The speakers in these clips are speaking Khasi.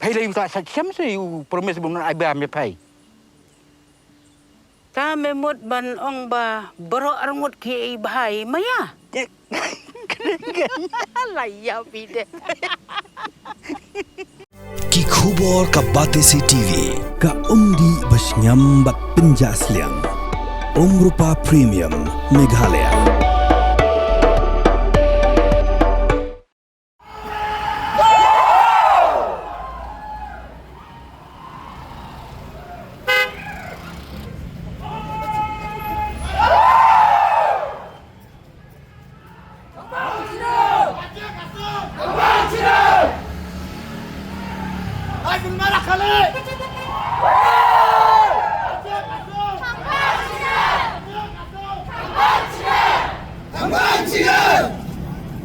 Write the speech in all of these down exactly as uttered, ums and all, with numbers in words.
Phai lei u ta sa chem se u promise bun ai ba me phai. Ta me mut ban ong ba baroh arngut ki ei bhai maya. La ïa bide. Ki khubor ka Batesi T V, ka umdih ba shngiam bad pynjah sliang. Umrupa Premium Meghalaya.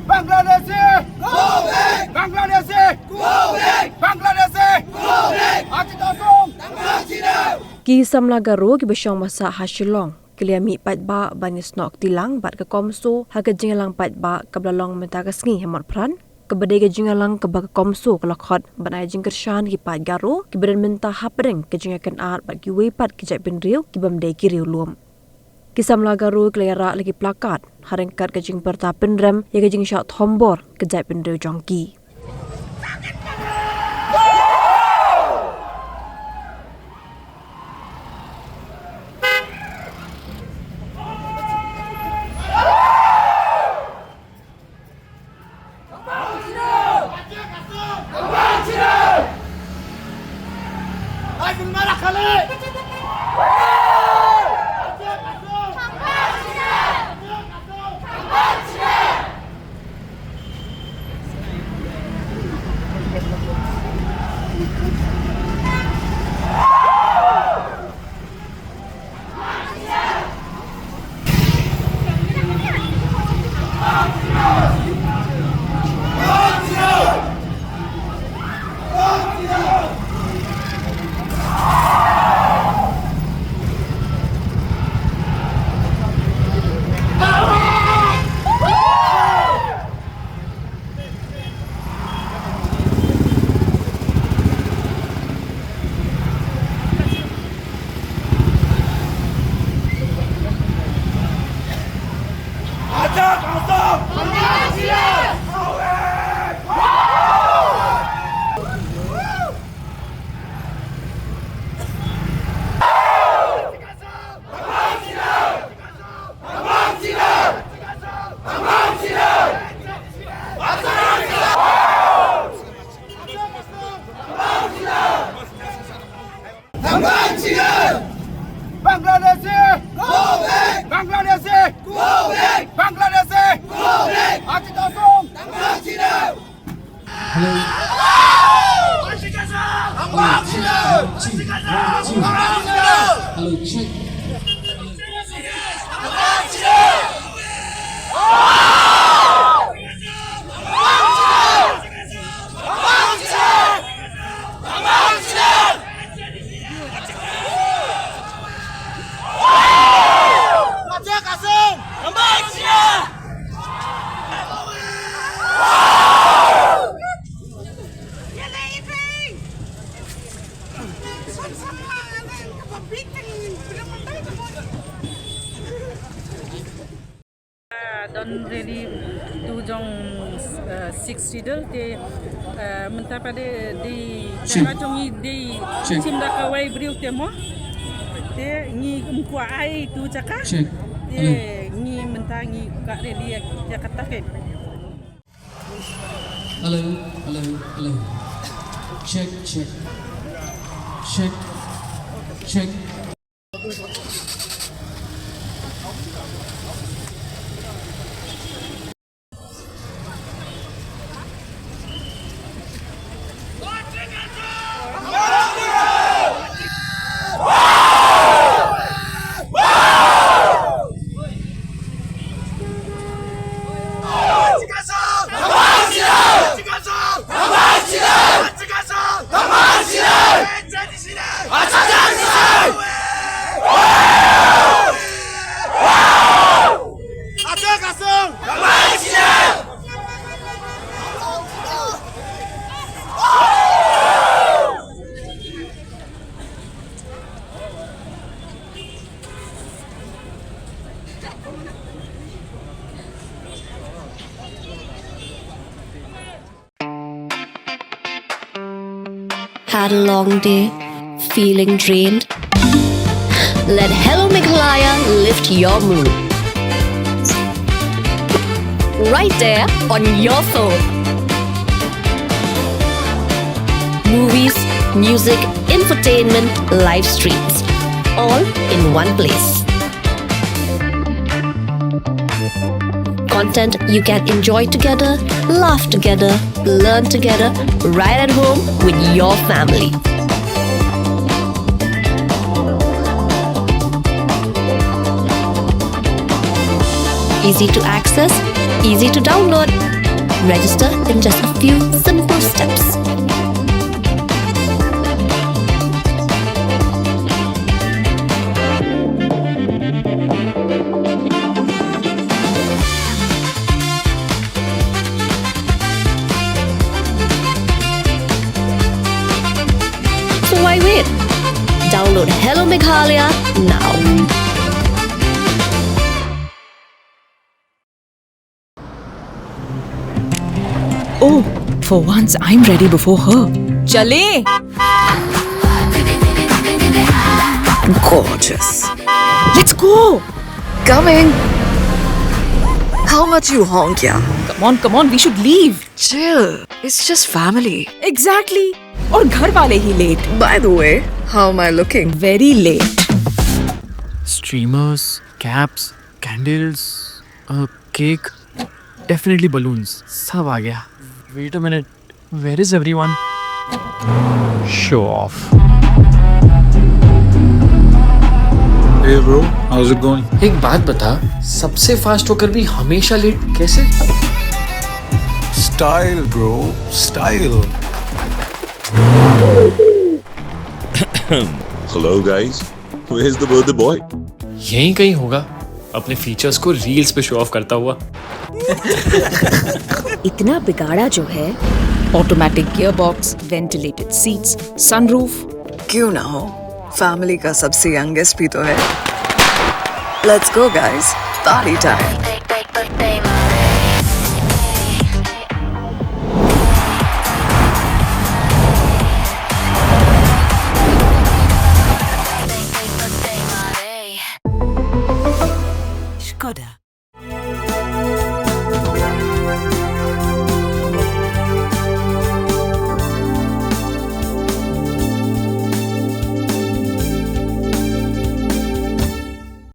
Bangladeshi! Go back! Bangladeshi! Go back! Bangladeshi! Go back! Ati tosong! Ki samla Garo kiba shong ba sah ha Shillong ki la ïa mih paidbah ban ïasnoh kti lang bad ka CoMSO ha ka jingïalang paidbah kaba la long mynta ka sngi ha Motphran, kaba dei ka jingïalang kaba ka CoMSO ka la khot ban ai jingkyrshan ki paid Garo kiba don mynta hapdeng ka jingïakynad bad kiwei pat ki jaitbynriew kibym dei ki riewlum. Ki samla Garo ki la ïarah la ki plakat ha ryngkat ka jingpyrta pynrem ïa ka jingshah thombor ka jaitbynriew jong ki. Bangladeshi! Go back! Bangladeshi! Go back! Bangladeshi! Go back! Ati tosong! Hello. Hello, check. Hello, check. Ah, don rally tu jong, eh, Sixth Schedule te, eh, mynta pat de dei, check, jong ngi dei, check, shim da kawei briew te mo. Te ngi ym kwah ai tu jaka. Check. Te hello, ngi mynta ngi kwah rally ïa kata ke. Hello, hello, hello. Check, check. Check, check. Had a long day? Feeling drained? Let Hello Meghalaya lift your mood. Right there on your phone. Movies, music, infotainment, live streams, all in one place. Content you can enjoy together, laugh together, learn together, right at home with your family. Easy to access, easy to download. Register in just a few simple steps. So why wait? Download Hello Meghalaya now. Oh, for once I'm ready before her. चले। Gorgeous. Let's go. Coming. How much you honk, yeah? Come on, come on, we should leave. Chill. It's just family. Exactly. और घर वाले ही late. By the way, how am I looking? Very late. Streamers, caps, candles, a cake, definitely balloons. सब आ गया. Wait a minute. Where is everyone? Show off. Hey bro, how's it going? एक बात बता, सबसे फास्ट होकर भी हमेशा लेट कैसे? Style bro, style. Hello guys, where's the birthday boy? यहीं कहीं होगा, अपने फीचर्स को रील्स पे शो ऑफ करता हुआ. इतना बिगाड़ा जो है. Automatic gearbox, ventilated seats, sunroof. क्यों ना हो, फैमिली का सबसे यंगेस्ट भी तो है. Let's go guys, party time.